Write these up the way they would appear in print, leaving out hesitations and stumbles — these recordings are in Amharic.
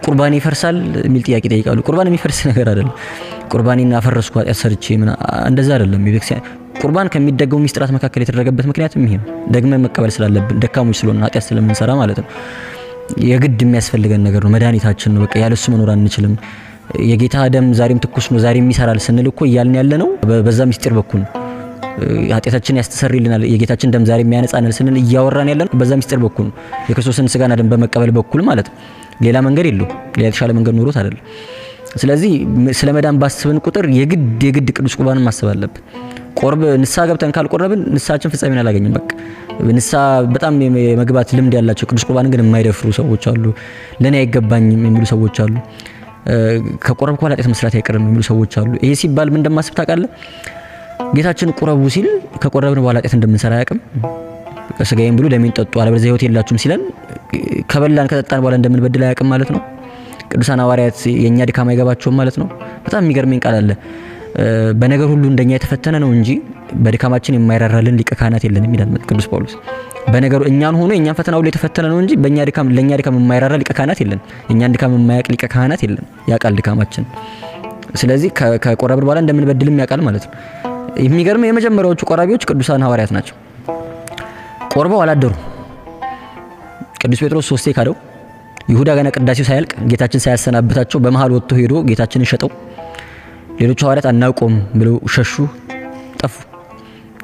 ቁርባኔ ይፈርሳል የሚል ጥያቄ ይጠይቃሉ። ቁርባን የሚፈርስ ነገር አይደለም። ቁርባኔን አፈረስኩ ኃጢአት ሰርቼ እንደዛ አይደለም። የቤተክርስቲያን ቁርባን ከሚደገሙ ሚስጥራት መካከል የተደረገበት ምክንያትም ይሄ ነው። ደግመን መቀበል ስላለብን ደካሞች ስለሆነ ኃጢአት ስለምንሰራ ማለት ነው። የግድ የሚያስፈልገን ነገር ነው። መድኃኒታችን ነው። በቃ ያለሱ መኖር አንችልም። የጌታ ደም ዛሬም ትኩስ ነው፣ ዛሬም ይሰራል ስንል እኮ እያልን ያለ ነው በዛ ሚስጥር በኩል ነው። ኃጢአታችንን ያስተሰርይልናል፣ የጌታችን ደም ዛሬም ያነጻናል ስንል እያወራን ያለ ነው በዛ ሚስጥር በኩል ነው። የክርስቶስን ስጋና ደም በመቀበል በኩል ማለት ነው። ሌላ መንገድ የለውም። ሌላ የተሻለ መንገድ ኖሮት አይደለም። ስለዚህ ስለ መዳን ባስብን ቁጥር የግድ የግድ ቅዱስ ቁርባንን ማሰብ አለብን። ቆርብ ንስሐ ገብተን ካልቆረብን ንስሐችን ፍጻሜን አላገኝም። በቃ ንስሐ በጣም የመግባት ልምድ ያላቸው ቅዱስ ቁርባንን ግን የማይደፍሩ ሰዎች አሉ። ለኔ አይገባኝም የሚሉ ሰዎች አሉ። ከቆረብኩ በኋላ ኃጢአት መስራት አይቀርም የሚሉ ሰዎች አሉ። ይሄ ሲባል ምን እንደማስብ ታውቃለህ? ጌታችን ቁረቡ ሲል ከቆረብን በኋላ ኃጢአት እንደምንሰራ አያውቅም። ስጋዬን ብሉ ደሜን ጠጡ አለበለዚያ ሕይወት የላችሁም ሲለን ከበላን ከጠጣን በኋላ እንደምንበድል አያውቅም ማለት ነው። ቅዱሳን ሐዋርያት የኛ ድካም አይገባቸውም ማለት ነው። በጣም የሚገርመኝ ቃል አለ። በነገር ሁሉ እንደኛ የተፈተነ ነው እንጂ በድካማችን የማይራራልን ሊቀ ካህናት የለንም ይላል ቅዱስ ጳውሎስ። በነገሩ እኛን ሆኖ የኛን ፈተና ሁሉ የተፈተነ ነው እንጂ በእኛ ድካም ለኛ ድካም የማይራራ ሊቀ ካህናት የለን። የኛን ድካም የማያውቅ ሊቀ ካህናት የለን። ያውቃል ድካማችን። ስለዚህ ከቆረብን በኋላ እንደምንበድልም ያውቃል ማለት ነው። የሚገርመው የመጀመሪያዎቹ ቆራቢዎች ቅዱሳን ሐዋርያት ናቸው። ቆርበው አላደሩ። ቅዱስ ጴጥሮስ ሶስቴ ካደው። ይሁዳ ገና ቅዳሴው ሳያልቅ ጌታችን ሳያሰናብታቸው በመሃል ወጥቶ ሄዶ ጌታችንን ሸጠው። ሌሎቹ ሐዋርያት አናውቀውም ብለው ሸሹ፣ ጠፉ።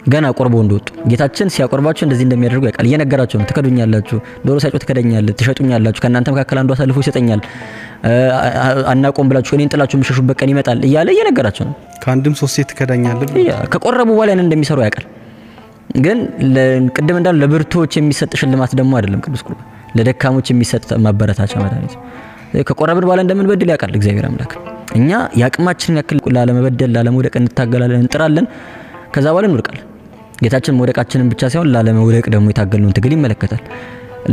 ገና ቆርበው እንደወጡ ጌታችን ሲያቆርባቸው እንደዚህ እንደሚያደርጉ ያውቃል። እየነገራቸው ነው። ትከዱኛላችሁ፣ ዶሮ ሳይጮህ ትከደኛለህ፣ ትሸጡኛላችሁ፣ ከእናንተ መካከል አንዱ አሳልፎ ይሰጠኛል፣ አናውቀውም ብላችሁ እኔን ጥላችሁ የምሸሹበት ቀን ይመጣል እያለ እየነገራቸው ነው። ከአንድም ሶስቴ ትከዳኛለህ። ከቆረቡ በኋላ ያንን እንደሚሰሩ ያውቃል። ግን ቅድም እንዳሉ ለብርቱዎች የሚሰጥ ሽልማት ደግሞ አይደለም ቅዱስ ቁርባን፣ ለደካሞች የሚሰጥ ማበረታቻ መድኃኒት። ከቆረብን በኋላ እንደምንበድል ያውቃል እግዚአብሔር አምላክ። እኛ የአቅማችንን ያክል ላለመበደል ላለመውደቅ እንታገላለን፣ እንጥራለን። ከዛ በኋላ እንወድቃለን። ጌታችን መውደቃችንን ብቻ ሳይሆን ላለመውደቅ ደግሞ የታገልነውን ትግል ይመለከታል።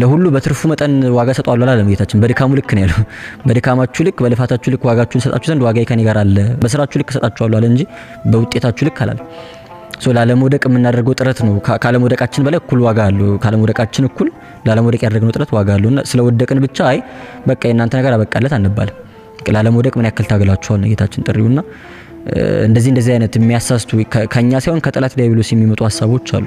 ለሁሉ በትርፉ መጠን ዋጋ ሰጠዋለሁ አላለም ጌታችን። በድካሙ ልክ ነው ያለው። በድካማችሁ ልክ በልፋታችሁ ልክ ዋጋችሁን ሰጣችሁ ዘንድ ዋጋዬ ከኔ ጋር አለ፣ በስራችሁ ልክ ሰጣችኋለሁ አለ እንጂ በውጤታችሁ ልክ አላለም። so ላለመውደቅ የምናደርገው ጥረት ነው። ካለመውደቃችን በላይ እኩል ዋጋ አለው። ካለመውደቃችን እኩል ላለመውደቅ ያደረግነው ጥረት ዋጋ አለው። እና ስለወደቅን ብቻ አይ በቃ የእናንተ ነገር አበቃለት አንባልም። ላለመውደቅ ምን ያክል ታግላችኋል ነው ጌታችን ጥሪውና እንደዚህ እንደዚህ አይነት የሚያሳስቱ ከኛ ሳይሆን ከጠላት ዲያብሎስ የሚመጡ ሀሳቦች አሉ።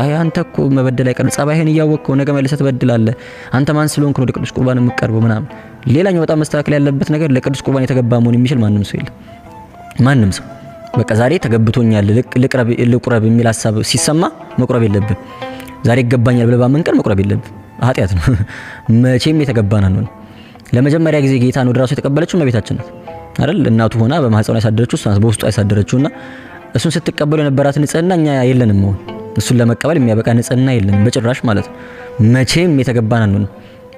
አይ አንተ እኮ መበደል አይቀርም፣ ጸባይህን እያወቅከው ነገ መልሰህ ትበድላለህ። አንተ ማን ስለሆንክ ነው ወደ ቅዱስ ቁርባን የምትቀርበው ምናምን። ሌላኛው በጣም መስተካከል ያለበት ነገር ለቅዱስ ቁርባን የተገባ መሆን የሚችል ማንም ሰው የለም። ማንም ሰው በቃ ዛሬ ተገብቶኛል ልቁረብ የሚል ሀሳብ ሲሰማ መቁረብ የለብን። ዛሬ ይገባኛል ብለህ ባመን ቀን መቁረብ የለብን፣ ኃጢአት ነው። መቼም የተገባን አንሆንም። ለመጀመሪያ ጊዜ ጌታን ወደ ራሱ የተቀበለችው እመቤታችን ናት አይደል? እናቱ ሆና በማህፀኗ ያሳደረችው እሷ ናት፣ በውስጧ ያሳደረችውና እሱን ስትቀበለው የነበራት ንጽህና እኛ የለንም። መሆን እሱን ለመቀበል የሚያበቃ ንጽህና የለንም በጭራሽ ማለት ነው። መቼም የተገባን አንሆንም።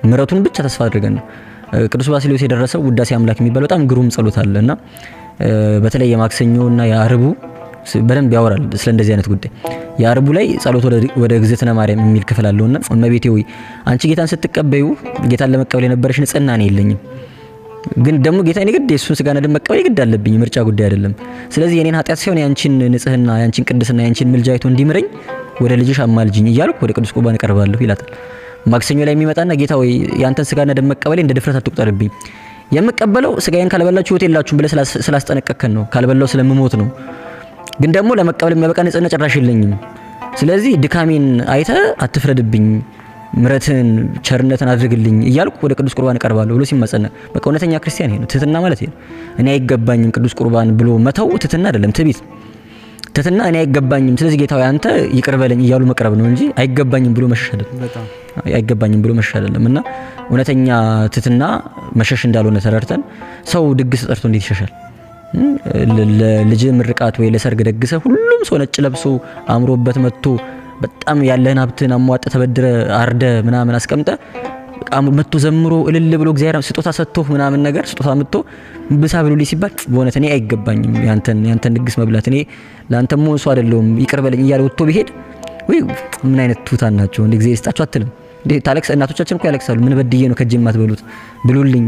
ምሕረቱን ብቻ ተስፋ አድርገን ነው። ቅዱስ ባሲሊዮስ የደረሰው ውዳሴ አምላክ የሚባል በጣም ግሩም ጸሎት አለና በተለይ የማክሰኞና የአርቡ በደንብ ያወራል ስለ እንደዚህ አይነት ጉዳይ። የአርቡ ላይ ጸሎት ወደ እግዝእትነ ማርያም የሚል ክፍል አለውና እመቤቴ ሆይ አንቺ ጌታን ስትቀበዩ ጌታን ለመቀበል የነበረሽ ንጽህና እኔ የለኝም፣ ግን ደግሞ ጌታን የግድ የእሱን ስጋና ደም መቀበል የግድ አለብኝ፣ ምርጫ ጉዳይ አይደለም። ስለዚህ የኔን ኃጢአት ሳይሆን ያንቺን ንጽህና፣ ያንቺን ቅድስና፣ ያንቺን ምልጃ አይቶ እንዲምረኝ ወደ ልጅሽ አማልጅኝ እያልኩ ወደ ቅዱስ ቁርባን እቀርባለሁ ይላታል። ማክሰኞ ላይ የሚመጣና ጌታ ሆይ ያንተን ስጋና ደም መቀበሌ እንደ ድፍረት አትቁጠርብኝ፣ የምቀበለው ስጋዬን ካልበላችሁ ሕይወት የላችሁም ብለህ ስላስጠነቀቅከን ነው፣ ካልበላው ስለምሞት ነው። ግን ደግሞ ለመቀበል የሚያበቃ ንጽህና ጭራሽ የለኝም። ስለዚህ ድካሜን አይተህ አትፍረድብኝ፣ ምሕረትን ቸርነትን አድርግልኝ እያልኩ ወደ ቅዱስ ቁርባን እቀርባለሁ ብሎ ሲማጸን፣ በቃ እውነተኛ ክርስቲያን ይሄ ነው። ትህትና ማለት ይሄ ነው። እኔ አይገባኝም ቅዱስ ቁርባን ብሎ መተው ትህትና አይደለም፣ ትዕቢት። ትህትና እኔ አይገባኝም፣ ስለዚህ ጌታ ሆይ አንተ ይቅር በለኝ እያሉ መቅረብ ነው እንጂ አይገባኝም ብሎ መሸሽ አይደለም። አይገባኝም ብሎ መሸሽ አይደለም። እና እውነተኛ ትህትና መሸሽ እንዳልሆነ ተረድተን ሰው ድግስ ተጠርቶ እንዴት ይሸሻል? ለልጅ ምርቃት ወይ ለሰርግ ደግሰ ሁሉም ሰው ነጭ ለብሶ አምሮበት መጥቶ በጣም ያለህን ሀብትን አሟጠ ተበድረ አርደ ምናምን አስቀምጠ መጥቶ ዘምሮ እልል ብሎ እግዚአብሔር ስጦታ ሰጥቶ ምናምን ነገር ስጦታ መጥቶ ብሳ ብሉልኝ ሲባል በእውነት እኔ አይገባኝም ያንተን ድግስ መብላት፣ እኔ ላንተ መሆን ሰው አይደለሁም ይቅር በለኝ እያለ ወጥቶ ቢሄድ ወይ ምን አይነት ትሁታን ናቸው እንደ እግዚአብሔር ይስጣቸው አትልም። እንዴ ታለቅስ፣ እናቶቻችን እኮ ያለቅሳሉ። ምን በድዬ ነው ከእጄ የማትበሉት ብሉልኝ፣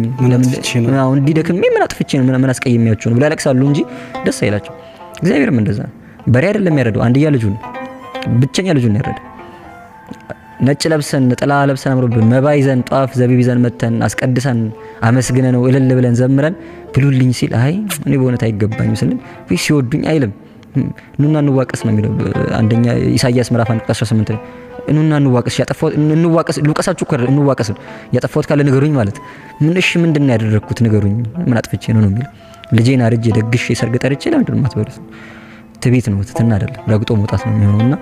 አሁን እንዲህ ደክሜ ምን አጥፍቼ ነው ምን አስቀይሜያችሁ ነው ብለው ያለቅሳሉ እንጂ ደስ አይላቸው። እግዚአብሔርም እንደዛ ነው። በሬ አይደለም ያረደው፣ አንድያ ልጁን ብቸኛ ልጁን ያረደ። ነጭ ለብሰን ነጠላ ለብሰን አምሮብን መባ ይዘን ጧፍ ዘቢብ ይዘን መተን አስቀድሰን አመስግነን ነው እልል ብለን ዘምረን ብሉልኝ ሲል አይ እኔ በእውነት አይገባኝም ስንል ወይ ሲወዱኝ አይልም። ኑና እንዋቀስ ነው የሚለው። አንደኛ ኢሳይያስ ምዕራፍ 1 ቁጥር 18 ላይ ኑና እንዋቀስ፣ ያጠፋሁት እንዋቀስ፣ ልውቀሳችሁ እኮ እንዋቀስ ነው። ያጠፋሁት ካለ ንገሩኝ ማለት ምን፣ እሺ ምንድን ነው ያደረግኩት ንገሩኝ፣ ምን አጥፍቼ ነው ነው የሚለው። ልጄን አርጄ ደግሼ ሰርግ ጠርቼ ለምንድን ነው የማትበሉት? ትዕቢት ነው፣ ትህትና አይደለም፣ ረግጦ መውጣት ነው የሚሆነውና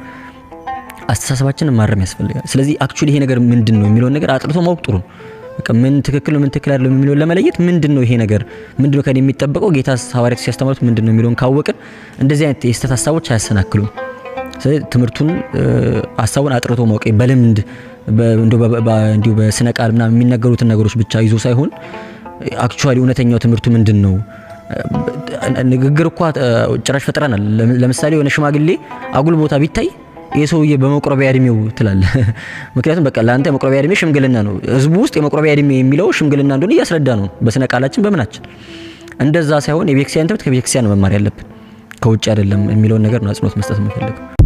አስተሳሰባችንን ማረም ያስፈልጋል። ስለዚህ actually ይሄ ነገር ምንድን ነው የሚለውን ነገር አጥርቶ ማወቅ ጥሩ ነው። በቃ ምን ትክክል ነው ምን ትክክል አይደለም የሚለውን ለመለየት ምንድን ነው ይሄ ነገር፣ ምንድን ነው ከእኔ የሚጠበቀው፣ ጌታ ሐዋርያት ሲያስተምሩት ምንድን ነው የሚለውን ካወቅን እንደዚህ አይነት የስህተት ሀሳቦች አያሰናክሉም። ስለዚህ ትምህርቱን ሀሳቡን አጥርቶ ማወቅ በልምድ እንዲሁ በስነ ቃል ምናምን የሚነገሩትን ነገሮች ብቻ ይዞ ሳይሆን actually እውነተኛው ትምህርቱ ምንድን ነው። ንግግር እኮ ጭራሽ ፈጥረናል። ለምሳሌ የሆነ ሽማግሌ አጉል ቦታ ቢታይ ይህ ሰውዬ በመቁረቢያ እድሜው ትላለህ። ምክንያቱም በቃ ለአንተ የመቁረቢያ እድሜ ሽምግልና ነው። ህዝቡ ውስጥ የመቁረቢያ እድሜ የሚለው ሽምግልና እንደሆነ እያስረዳ ነው በስነ ቃላችን በምናችን። እንደዛ ሳይሆን የቤተክርስቲያን ትምህርት ከቤተክርስቲያን መማር ያለብን ከውጭ አይደለም የሚለውን ነገር ነው አጽንኦት መስጠት የምፈልገው።